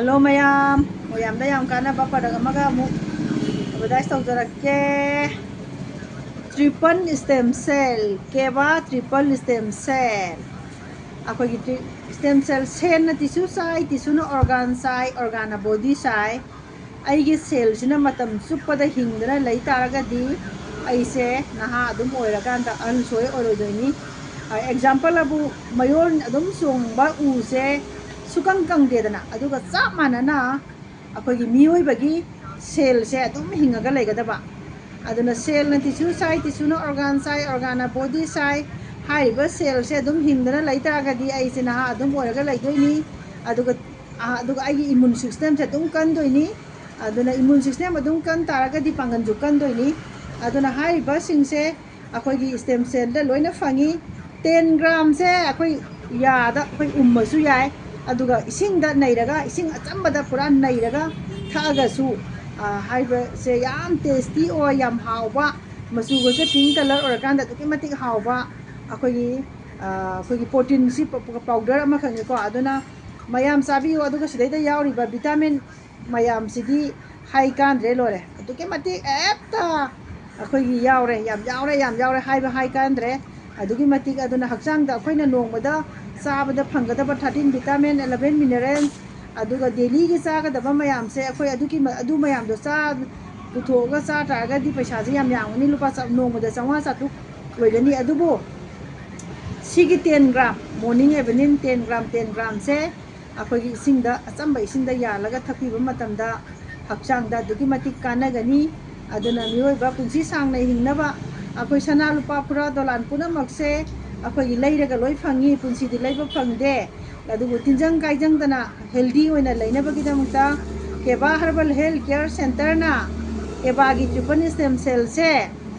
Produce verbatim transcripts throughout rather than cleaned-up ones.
Hello ꯃꯌꯥꯝ, ꯃꯌꯥꯝꯗ ꯌꯥꯝ ꯀꯥꯟꯅꯕ product ꯑꯃꯒ ꯑꯃꯨꯛ advertise ꯇꯧꯖꯔꯛꯀꯦ꯫ Triple stem cell, Keva triple stem cell꯫ ꯑꯩꯈꯣꯏꯒꯤ stem cell, cellꯅ tissue ꯆꯥꯏ, tissueꯅ organ ꯆꯥꯏ, organꯅ body ꯆꯥꯏ꯫ ꯑꯩꯒꯤ cellꯁꯤꯅ ꯃꯇꯝ ꯆꯨꯞꯄꯗ ꯍꯤꯡꯗꯅ ꯂꯩ ꯇꯥꯔꯒꯗꯤ ꯑꯩꯁꯦ ꯅꯍꯥ ꯑꯗꯨꯝ ꯑꯣꯏꯔꯀꯥꯟꯗ ꯑꯍꯜ ꯁꯣꯏ ꯑꯣꯏꯔꯣꯏꯗꯣꯏꯅꯤ꯫ Example ꯑꯕꯨ, ꯃꯌꯣꯟ ꯑꯗꯨꯝ ꯆꯣꯡꯕ ꯎꯁꯦ ꯁꯨꯀꯪ ꯀꯪꯗꯦꯗꯅ, ꯑꯗꯨꯒ ꯆꯞ ꯃꯥꯟꯅꯅ ꯑꯩꯈꯣꯏꯒꯤ ꯃꯤꯑꯣꯏꯕꯒꯤ cellꯁꯦ ꯑꯗꯨꯝ ꯍꯤꯡꯉꯒ ꯂꯩꯒꯗꯕ꯫ ꯑꯗꯨꯅ cellꯅ tissue ꯆꯥꯏ, tissueꯅ organ ꯆꯥꯏ, organꯅ body ꯆꯥꯏ꯫ ꯍꯥꯏꯔꯤꯕ cellꯁꯦ ꯑꯗꯨꯝ ꯍꯤꯡꯗꯅ ꯂꯩ ꯇꯥꯔꯒꯗꯤ ꯑꯩꯁꯦ ꯅꯍꯥ ꯑꯗꯨꯝ ꯑꯣꯏꯔꯒ ꯂꯩꯗꯣꯏꯅꯤ꯫ ꯑꯗꯨꯒ, ꯑ, ꯑꯗꯨꯒ ꯑꯩꯒꯤ immune systemꯁꯦ ꯑꯗꯨꯝ ꯀꯟꯗꯣꯏꯅꯤ꯫ ꯑꯗꯨꯅ immune system ꯑꯗꯨꯝ ꯀꯟ ꯇꯥꯔꯒꯗꯤ ꯄꯥꯡꯒꯜꯁꯨ ꯀꯟꯗꯣꯏꯅꯤ꯫ ꯑꯗꯨꯅ ꯍꯥꯏꯔꯤꯕꯁꯤꯡꯁꯦ ꯑꯩꯈꯣꯏꯒꯤ stem cellꯗ ꯂꯣꯏꯅ ꯐꯪꯉꯤ꯫ Ten gramꯁꯦ ꯑꯩꯈꯣꯏ ꯌꯥꯗ ꯑꯩꯈꯣꯏ ꯎꯝꯃꯁꯨ ꯌꯥꯏ, ꯑꯗꯨꯒ ꯏꯁꯤꯡꯗ ꯅꯩꯔꯒ, ꯏꯁꯤꯡ ꯑꯆꯝꯕꯗ ꯄꯨꯔꯥ ꯅꯩꯔꯒ ꯊꯛꯑꯒꯁꯨ, ꯑ, ꯍꯥꯏꯕꯁꯦ ꯌꯥꯝ tasty ꯑꯣꯏ, ꯌꯥꯝ ꯍꯥꯎꯕ, ꯃꯆꯨꯒꯁꯦ pink colour ꯑꯣꯏꯔꯀꯥꯟꯗ ꯑꯗꯨꯛꯀꯤ ꯃꯇꯤꯛ ꯍꯥꯎꯕ ꯑꯩꯈꯣꯏꯒꯤ, ꯑ, ꯑꯩꯈꯣꯏꯒꯤ proteinꯁꯤ ꯄ-, ꯄ-, powder ꯑꯃꯈꯛꯅꯤꯀꯣ꯫ ꯑꯗꯨꯅ ꯃꯌꯥꯝ ꯆꯥꯕꯤꯌꯨ꯫ ꯑꯗꯨꯒ ꯁꯤꯗꯩꯗ ꯌꯥꯎꯔꯤꯕ vitamin ꯃꯌꯥꯝꯁꯤꯗꯤ ꯍꯥꯏ ꯀꯥꯟꯗ꯭ꯔꯦ ꯂꯣꯏꯔꯦ꯫ ꯑꯗꯨꯛꯀꯤ ꯃꯇꯤꯛ ꯍꯦꯛꯇ ꯑꯩꯈꯣꯏꯒꯤ ꯌꯥꯎꯔꯦ, ꯌꯥꯝ ꯌꯥꯎꯔꯦ, ꯌꯥꯝ ꯌꯥꯎꯔꯦ ꯍꯥꯏꯕ ꯍꯥꯏ ꯀꯥꯟꯗ꯭ꯔꯦ꯫ ꯑꯗꯨꯛꯀꯤ ꯃꯇꯤꯛ ꯑꯗꯨꯅ ꯍꯛꯆꯥꯡꯗ ꯑꯩꯈꯣꯏꯅ ꯅꯣꯡꯃꯗ ꯆꯥꯕꯗ ꯐꯪꯒꯗꯕ thirteen vitamin, eleven mineral, ꯑꯗꯨꯒ dailyꯒꯤ ꯆꯥꯒꯗꯕ ꯃꯌꯥꯝꯁꯦ ꯑꯩꯈꯣꯏ ꯑꯗꯨꯒꯤ ꯃ-, ꯑꯗꯨ ꯃꯌꯥꯝꯗꯣ ꯆꯥ-, ꯄꯨꯊꯣꯛꯑꯒ ꯆꯥ ꯇꯥꯔꯒꯗꯤ ꯄꯩꯁꯥꯁꯦ ꯌꯥꯝ ꯌꯥꯝꯒꯅꯤ, ꯂꯨꯄꯥ ꯆꯥ-, ꯅꯣꯡꯃꯗ ꯆꯥꯝꯃꯉꯥ ꯆꯥꯇ꯭ꯔꯨꯛ ꯑꯣꯏꯒꯅꯤ꯫ ꯑꯗꯨꯕꯨ ꯁꯤꯒꯤ ten gram, morning evening ten gram, ten gramꯁꯦ ꯑꯩꯈꯣꯏꯒꯤ ꯏꯁꯤꯡꯗ, ꯑꯆꯝꯕ ꯏꯁꯤꯡꯗ ꯌꯥꯜꯂꯒ ꯊꯛꯄꯤꯕ ꯃꯇꯝꯗ ꯍꯛꯆꯥꯡꯗ ꯑꯗꯨꯛꯀꯤ ꯃꯇꯤꯛ ꯀꯥꯟꯅꯒꯅꯤ꯫ ꯑꯗꯨꯅ ꯃꯤꯑꯣꯏꯕ ꯄꯨꯟꯁꯤ ꯁꯥꯡꯅ ꯍꯤꯡꯅꯕ ꯑꯩꯈꯣꯏ ꯁꯅꯥ ꯂꯨꯄꯥ ꯐꯨꯔꯥ ꯗꯣꯂꯥꯟ ꯄꯨꯝꯅꯃꯛꯁꯦ ꯑꯩꯈꯣꯏꯒꯤ ꯂꯩꯔꯒ ꯂꯣꯏ ꯐꯪꯉꯤ, ꯄꯨꯟꯁꯤꯗꯤ ꯂꯩꯕ ꯐꯪꯗꯦ꯫ ꯑꯗꯨꯕꯨ ꯇꯤꯟꯖꯪ ꯀꯥꯏꯖꯪꯗꯅ healthy ꯑꯣꯏꯅ ꯂꯩꯅꯕꯒꯤꯗꯃꯛꯇ Keva Herbal Health Care Centreꯅ Kevaꯒꯤ triple stem cellꯁꯦ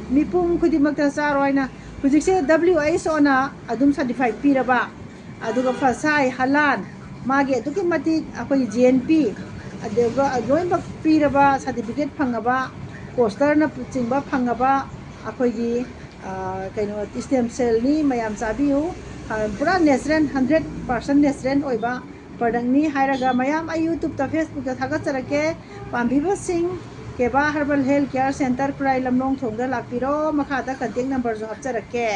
ꯃꯤꯄꯨꯝ ꯈꯨꯗꯤꯡꯃꯛꯇ ꯆꯥꯔꯣ ꯍꯥꯏꯅ ꯍꯧꯖꯤꯛꯁꯦ WHOꯅ ꯑꯗꯨꯝ certified ꯄꯤꯔꯕ, ꯑꯗꯨꯒ ꯐꯁꯥꯏ, ꯍꯂꯥꯟ, ꯃꯥꯒꯤ ꯑꯗꯨꯛꯀꯤ ꯃꯇꯤꯛ ꯑꯩꯈꯣꯏ GNP, ꯑꯗꯨꯒ ꯂꯣꯏꯅꯃꯛ ꯄꯤꯔꯕ, certificate ꯐꯪꯉꯕ, ꯀꯣꯁꯇꯔꯅ ꯆꯤꯡꯕ ꯐꯪꯉꯕ ꯑꯩꯈꯣꯏꯒꯤ, ꯑ, ꯀꯩꯅꯣ, stem cellꯅꯤ꯫ ꯃꯌꯥꯝ ꯆꯥꯕꯤꯌꯨ꯫ ꯑ, ꯄꯨꯔꯥ natural, hundred percent natural ꯑꯣꯏꯕ ꯄ꯭ꯔꯗꯛꯅꯤ ꯍꯥꯏꯔꯒ ꯃꯌꯥꯝ ꯑꯩ ꯌꯨꯇ꯭ꯌꯨꯕꯇ, ꯐꯦꯁꯕꯨꯛꯇ ꯊꯥꯒꯠꯆꯔꯛꯀꯦ꯫ ꯄꯥꯝꯕꯤꯕꯁꯤꯡ, ꯀꯦꯕꯥ ꯍꯔꯕꯜ ꯍꯦꯜꯊ ꯀꯤꯌꯔ ꯁꯦꯟꯇꯔ, ꯈꯨꯔꯥꯏ ꯂꯝꯂꯣꯡ ꯊꯣꯡꯗ ꯂꯥꯛꯄꯤꯔꯣ꯫ ꯃꯈꯥꯗ ꯀꯟꯇꯦꯛ ꯅꯝꯕꯔꯁꯨ ꯍꯥꯞꯆꯔꯛꯀꯦ꯫